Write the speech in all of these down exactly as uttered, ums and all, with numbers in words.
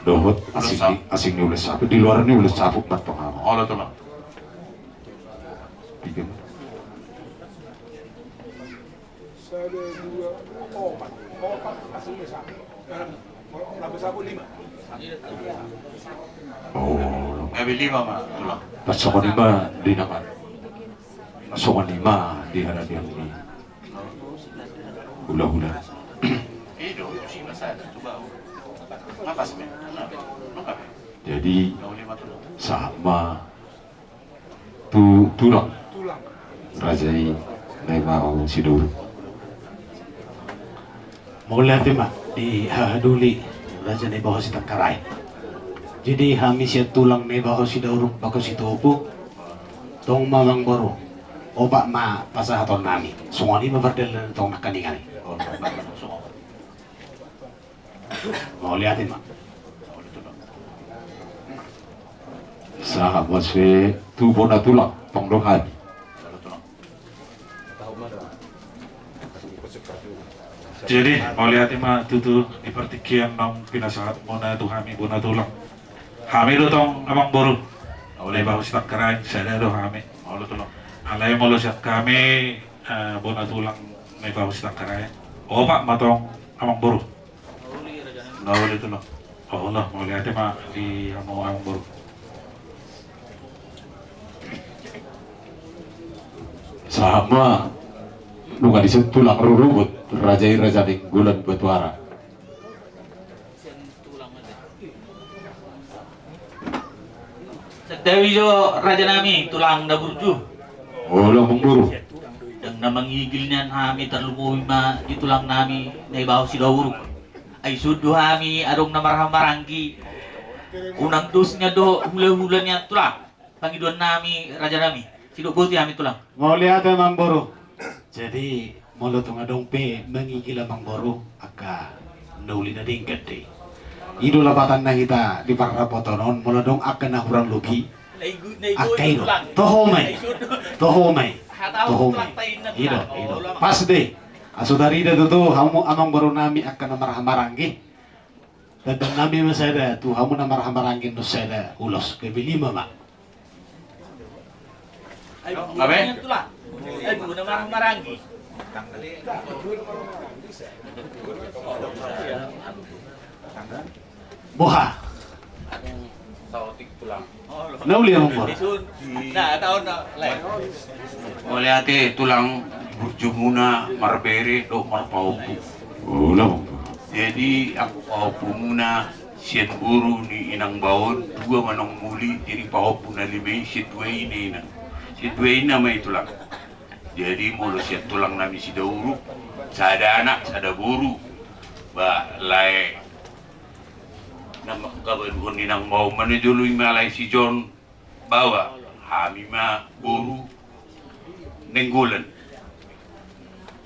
Dohot asing ni, asing ni ulos saput, di luar ni ulos saput, bat tong ama. Olo, tong. Tiga. Sada, dua, opat. Opat, asing ni saput. Gabe lima ma, Tulang. Pas songon i ma di nama. Songon i ma di haradeon ni hulahula. Jadi sahat ma tu tulang. Raja i Naibaho Sidauruk. Mauliate ma di hahadoli Raja Naibaho Sitangkaraeng. Jadi hami sian tulang Naibaho Sidauruk Baho Sitopu, tong ma amangboru, opat ma pasahaton nami. Songon i ma pardalan tong nangkaningan i. Mauliate ma. Sahat ma sude tu bona tulang, tong do hami. Jadi mauliate ma tutu di partingkian naung pinasahat muna tu hami bona tulang. Hami do tong amangboru Naibaho Sitangkaraeng, sada do hami. Alai molo sian hami, eh, bona tulang Naibaho Sitangkaraeng, opat ma tong amangboru. Na uli, Tulang. Olo, mauliate ma di hamu amangboru. Sahat ma nunga disi tulang rorobot, raja i Raja Nainggolan Batuara. Santabi jo raja nami, tulang na burju. Olo, amangboru. Ndang na mangigil nian hami, tarlumobi ma di tulang nami Naibaho Sidauruk. Ai songon hami adong na marhahamaranggi, unang dos nian dohot hulahula nian, tulang. Pangidoan nami raja nami, sidok boti hami, tulang. Mauliate, amangboru. Jadi molo tung adong pe mangigil amangboru, angka na uli na denggan do i. I do lapatanna hita di parrapoton on, molo adong angka na hurang lobi, angka i do. Toho ma i. Toho ma i. Toho ma i. I do, i do. Pas do i. Asa tarida tutu hamu amangboru nami angka na marhahamaranggi. Tandang nami ma sada tu hamu na marhahamaranggi, annon sada ulos, gabe lima ma. Gabe? Aduh, na marhahamaranggi. Boha. Na uli, amangboru. Mauliate, tulang, burjumuna marbere dohot marpahompu. Olo, amangboru. Jadi anggo pahompumuna sian boru ni inang Baon, dua ma naung muli, jadi pahompu na lima i sian dua i, inang. Sian dua i nama i, tulang. Jadi molo sian tulang nami Sidauruk, sada anak sada boru. Ba lae na mangkabaluhon ni inang Baon ma na jolo i, ma lae si Jon Bawa, hami ma boru Nainggolan.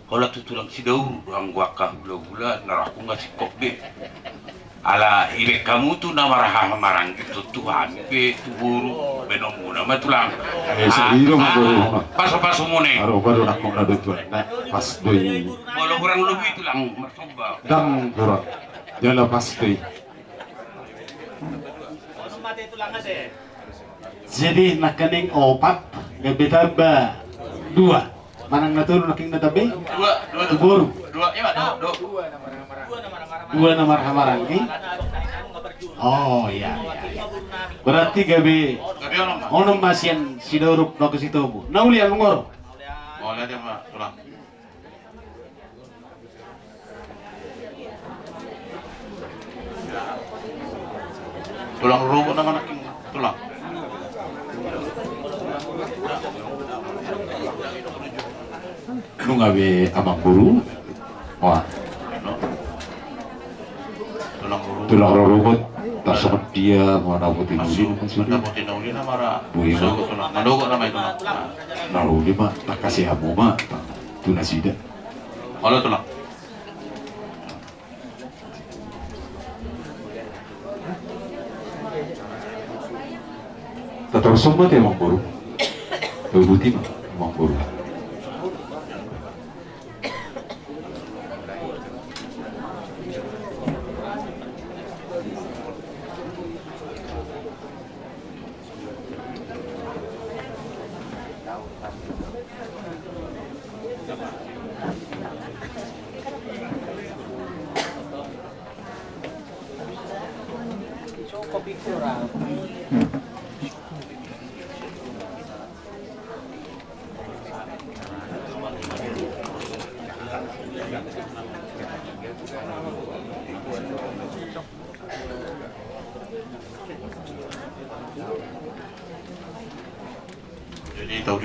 Holan tu tulang Sidauruk do anggo angka hulahula, na rohangku nga singkop be. Ala ibaen hamu tu na marhahamaranggi, tontu hami pe tu boru baenonmuna ma, tulang. Eh, sai do ma boru. Pasu-pasu muna i. Aro baru nakong na do tuan. Pas do i. Molo hurang lobi, tulang, marsomba. Ndang hurang. Jala pas do i. Jadi nangkaning opat, gabe tamba dua. Manang na tolu nangkaning na tamba i? Dua, dua, dua. Boru. Dua, iya, dua, dua. Dua na marhahamaranggi. Oh, iya, iya, iya. Berarti gabe onom ma. Onom ma sian Sidauruk Baho Sitopu. Na uli, amangboru. Mauliate ma, tulang. Tulang rorobot nama nangkin, tulang. Nunga be, amangboru. Wah. Tulang rorobot. Tulang rorobot, tarsongon dia ma na boti na uli, na boti na uli nama ra. Boi ma. Tulang, mandohot nama i, tulang. Na uli ma, tangkas i hamu ma tu nasida. Olo, tulang. Tatorus ma te, amangboru. Taboto ma, amangboru. Jadi tahu